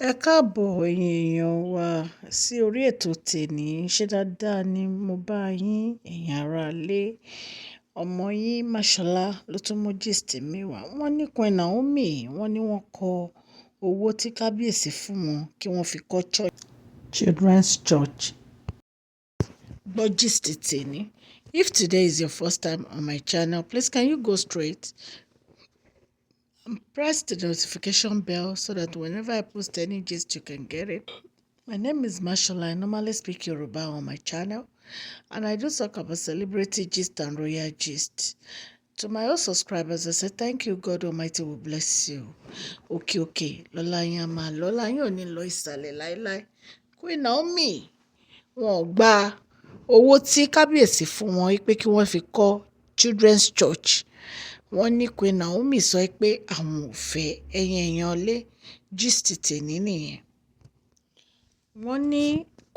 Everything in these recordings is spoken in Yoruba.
Ẹ káàbọ̀, ẹ̀yin èèyàn wa, sí orí ètò tèní. Ṣé dáadáa ni mo bá yín, ẹ̀yin ará ilé? Ọmọ yín Mashola ló tún mú gist mi wá. Wọ́n ní Queen Naomi, wọ́n ní wọ́n kọ owó tí kábíyèsí fún wọn kí wọ́n fi kọ́ church, Children's Church. Gbọ́ gist tèní. If today is your first time on my channel, please can you go straight and press the notification bell so that whenever I post any gist, you can get it. My name is Mashola. I normally speak Yoruba on my channel, and I do talk about celebrity gist and royal gist. To my old subscribers, I say thank you. God Almighty will bless you. Òkè òkè lọ́lá yín á máa lọ, ọlá yín ò ní lọ ìsàlẹ̀ láéláé. Queen Naomi, wọn ò gba owó tí kábíyèsí fún wọn pé kí wọ́n fi kọ́ Children's Church. Wọ́n ní Queen Naomi sọ pé àwọn ò fẹ́. Ẹ̀yin èèyàn lé, gist tèní nìyẹn. Wọ́n ní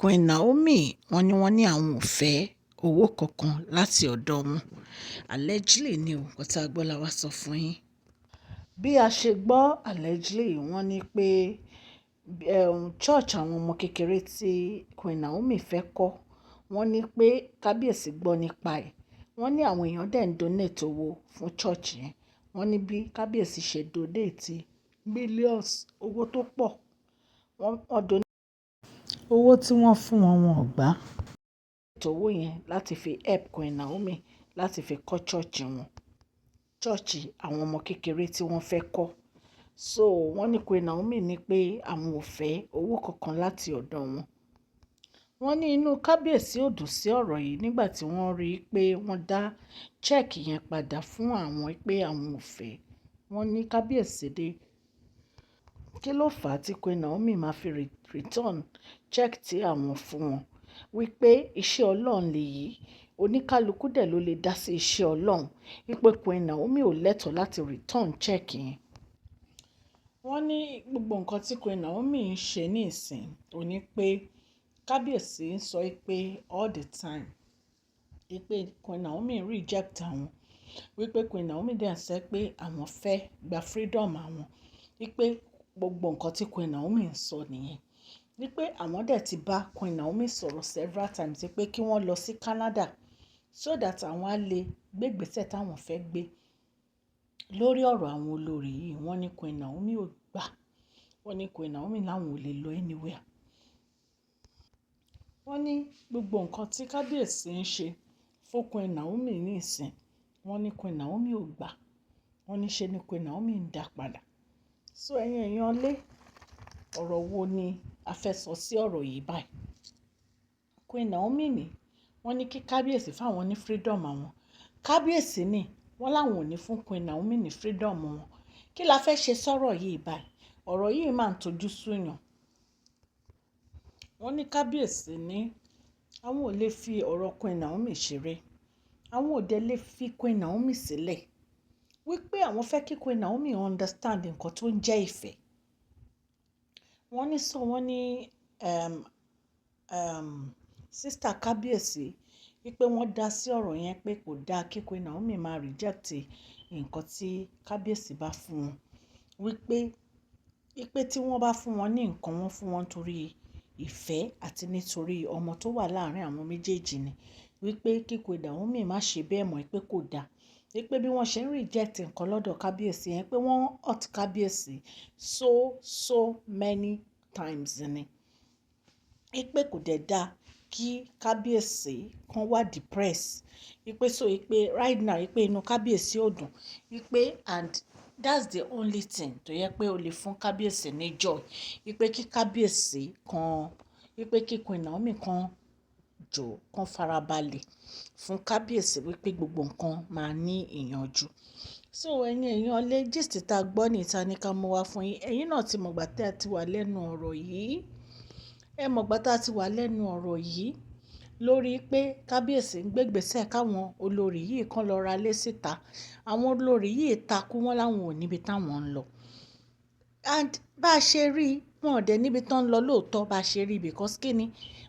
Queen Naomi, wọ́n ní àwọn ò fẹ́ owó kankan láti ọ̀dọ̀ wọn. Allegedly ni o, nǹkan tí a gbọ́ la wá sọ fún yín. Bí a ṣe gbọ́ allegedly, wọ́n ní pé church àwọn ọmọ kékeré tí Queen Naomi fẹ́ kọ́, wọ́n ní pé kábíyèsí gbọ́ nípa ẹ̀. Wọ́n ní àwọn èèyàn dẹ̀ ń donate owó fún church yẹn. Wọ́n ní bí kábíyèsí ṣe donate millions, owó tó pọ̀. Wọ́n donate owó tí wọ́n fún wọn, wọn ò gbà. Owó yẹn láti fi help Queen Naomi láti fi kọ́ church wọn, church àwọn ọmọ kékeré tí wọ́n fẹ́ kọ́. So wọ́n ní Queen Naomi ní pé àwọn ò fẹ́ owó kankan láti ọ̀dọ̀ wọn. Wọ́n ní inú kábíyèsí ò dùn sí ọ̀rọ̀ yìí nígbà tí wọ́n rí i pé wọ́n dá cheque yẹn padà fún àwọn pé àwọn ò fẹ́. Wọ́n ní kábíyèsí dé, kí ló fà á tí Queen Naomi máa fi return cheque tí àwọn fún wọn, wípé iṣẹ́ Ọlọ́run lèyí, oníkálukú dẹ̀ ló lè dá sí iṣẹ́ Ọlọ́run, wípé Queen Naomi ò lẹ́tọ̀ọ́ láti return cheque yẹn. Wọ́n ní gbogbo nǹkan tí Queen Naomi ń ṣe nísìn, ò ní pé kábíyèsí ń sọ pé all the time wípé Queen Naomi reject àwọn, wípé Queen Naomi dẹ̀ ń sọ pé àwọn fẹ́ gba freedom àwọn, wípé gbogbo nǹkan tí Queen Naomi ń sọ nìyẹn, wípé àwọn dẹ̀ ti bá Queen Naomi sọ̀rọ̀ several times pé kí wọ́n lọ sí Canada so that àwọn á lè gbé ìgbésẹ̀ táwọn fẹ́ gbé lórí ọ̀rọ̀ àwọn olórí yìí. Wọ́n ní Queen Naomi ò gbà. Wọ́n ní Queen Naomi láwọn ò lè lọ anywhere. Wọ́n ní gbogbo nǹkan tí kábíyèsí ń ṣe fún Queen Naomi nísìn, wọ́n ní Queen Naomi ò gbà. Wọ́n ní ṣe ni Queen Naomi ń dá padà. So ẹ̀yin èèyàn lé, ọ̀rọ̀ wo ni a fẹ́ sọ sí ọ̀rọ̀ yìí báyìí? Queen Naomi ní wọ́n ní kí kábíyèsí fáwọn ní freedom àwọn. Kábíyèsí ní wọ́n láwọn ò ní fún Queen Naomi ní freedom wọn. Kí la fẹ́ ṣe sọ̀rọ̀ yìí báyìí? Ọ̀rọ̀ yìí máa ń tojú súyàn. Wọ́n ní kábíyèsí ní àwọn ò lè fi ọ̀rọ̀ Queen Naomi ṣeré. Àwọn ò dẹ̀ lè fi Queen Naomi sílẹ̀. Wípé àwọn fẹ́ kí Queen Naomi understand nǹkan tó ń jẹ́ ìfẹ́. Wọ́n ní sọ wọ́n ní sister kábíyèsí wípé wọ́n dá sí ọ̀rọ̀ yẹn pé kò dá kí Queen Naomi máa reject nǹkan tí kábíyèsí bá fún wọn. Wípé tí wọ́n bá fún wọn ní nǹkan, wọ́n fún wọn nítorí ìfẹ́ àti nítorí ọmọ tó wà láàárín àwọn méjèèjì ni. Wípé kí Queen Naomi má ṣe bẹ́ẹ̀ mọ̀, pé kò dá. Wípé bí wọ́n ṣe ń reject nǹkan lọ́dọ̀ kábíyèsí yẹn, pé wọ́n hurt kábíyèsí so so many times ni. Wípé kò dẹ̀ da kí kábíyèsí kan wà depressed. Wípé so wípé right now, wípé inú kábíyèsí ò dùn. Wípé and that's the only thing tó yẹ pé ó lè fún kábíyèsí ní joy. Wípé kí kábíyèsí kan, wípé kí Queen Naomi kan jọ̀, kan farabalẹ̀ fún kábíyèsí, wípé gbogbo nǹkan máa ní ìyànjú. So ẹ̀yin èèyàn lé, gist tá gbọ́ ní ìta ní ká mú wá fún yín. Ẹ̀yin náà ti mọ̀ ìgbà tí a ti wà lẹ́nu ọ̀rọ̀ yìí. Ẹ mọ̀ ìgbà tí a ti wà lẹ́nu ọ̀rọ̀ yìí lórí pé kábíyèsí ń gbé ìgbésẹ̀ káwọn olórí yìí kan lọ ra lé síta. Àwọn olórí yìí takú, wọ́n láwọn ò níbi táwọn ń lọ. And bá ṣe rí, wọn ò dẹ̀ níbi tán ń lọ lóòótọ́ bá ṣe rí, because kí ni?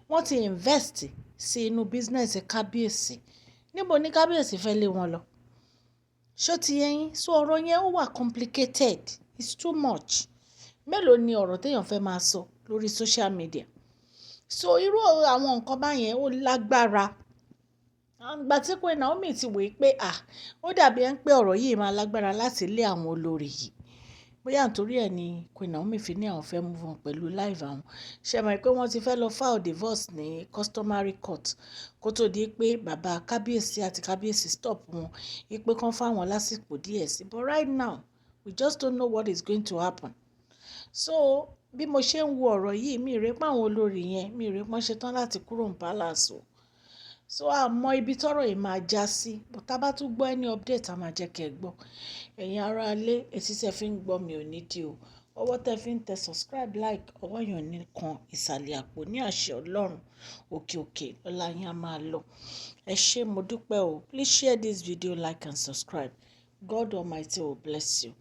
Wọ́n ti invest sí inú business kábíyèsí. Níbo ni kábíyèsí fẹ́ lé wọn lọ? Ṣó ti yé yín? So ọ̀rọ̀ yẹn ó wà complicated. It's too much. Mélòó ni ọ̀rọ̀ tí èèyàn fẹ́ máa sọ lórí social media? So irú àwọn nǹkan báyẹn ó lágbára. Ìgbà tí Queen Naomi ti wò pé, à, ó dàbí ẹ pé ọ̀rọ̀ yìí máa lágbára láti lé àwọn olórí yìí. Bóyá nítorí ẹ ni Queen Naomi fi ní àwọn fẹ́ move on pẹ̀lú life àwọn. Ṣé ẹ mọ̀ pé wọ́n ti fẹ́ lọ file divorce ní customary court kó tó di pé bàbá kábíyèsí àti kábíyèsí stop wọn wípé kán fáwọn lásìkò díẹ̀ sí. But right now, we just don't know what is going to happen. So bí mo ṣe ń wo ọ̀rọ̀ yìí, mi rí pé àwọn olórí yẹn, mi rí pé wọ́n ṣetán láti kúrò ní palace o. So a mọ ibi tọ́rọ̀ yìí máa já sí. But tá bá tún gbọ́ any update, a máa jẹ́ kí ẹ gbọ́. Ẹ̀yin ará ilé, etí tí ẹ fi ń gbọ́ mi ò ní di o. Ọwọ́ tẹ fi ń tẹ subscribe, like, ọwọ́ yẹn ò ní kan ìsàlẹ̀ àpò ní àṣẹ Ọlọ́run. Òkè òkè lọ́la yín a máa lọ. Ẹ ṣé, mo dúpẹ́ o. Please share this video, like and subscribe. God Almighty will bless you.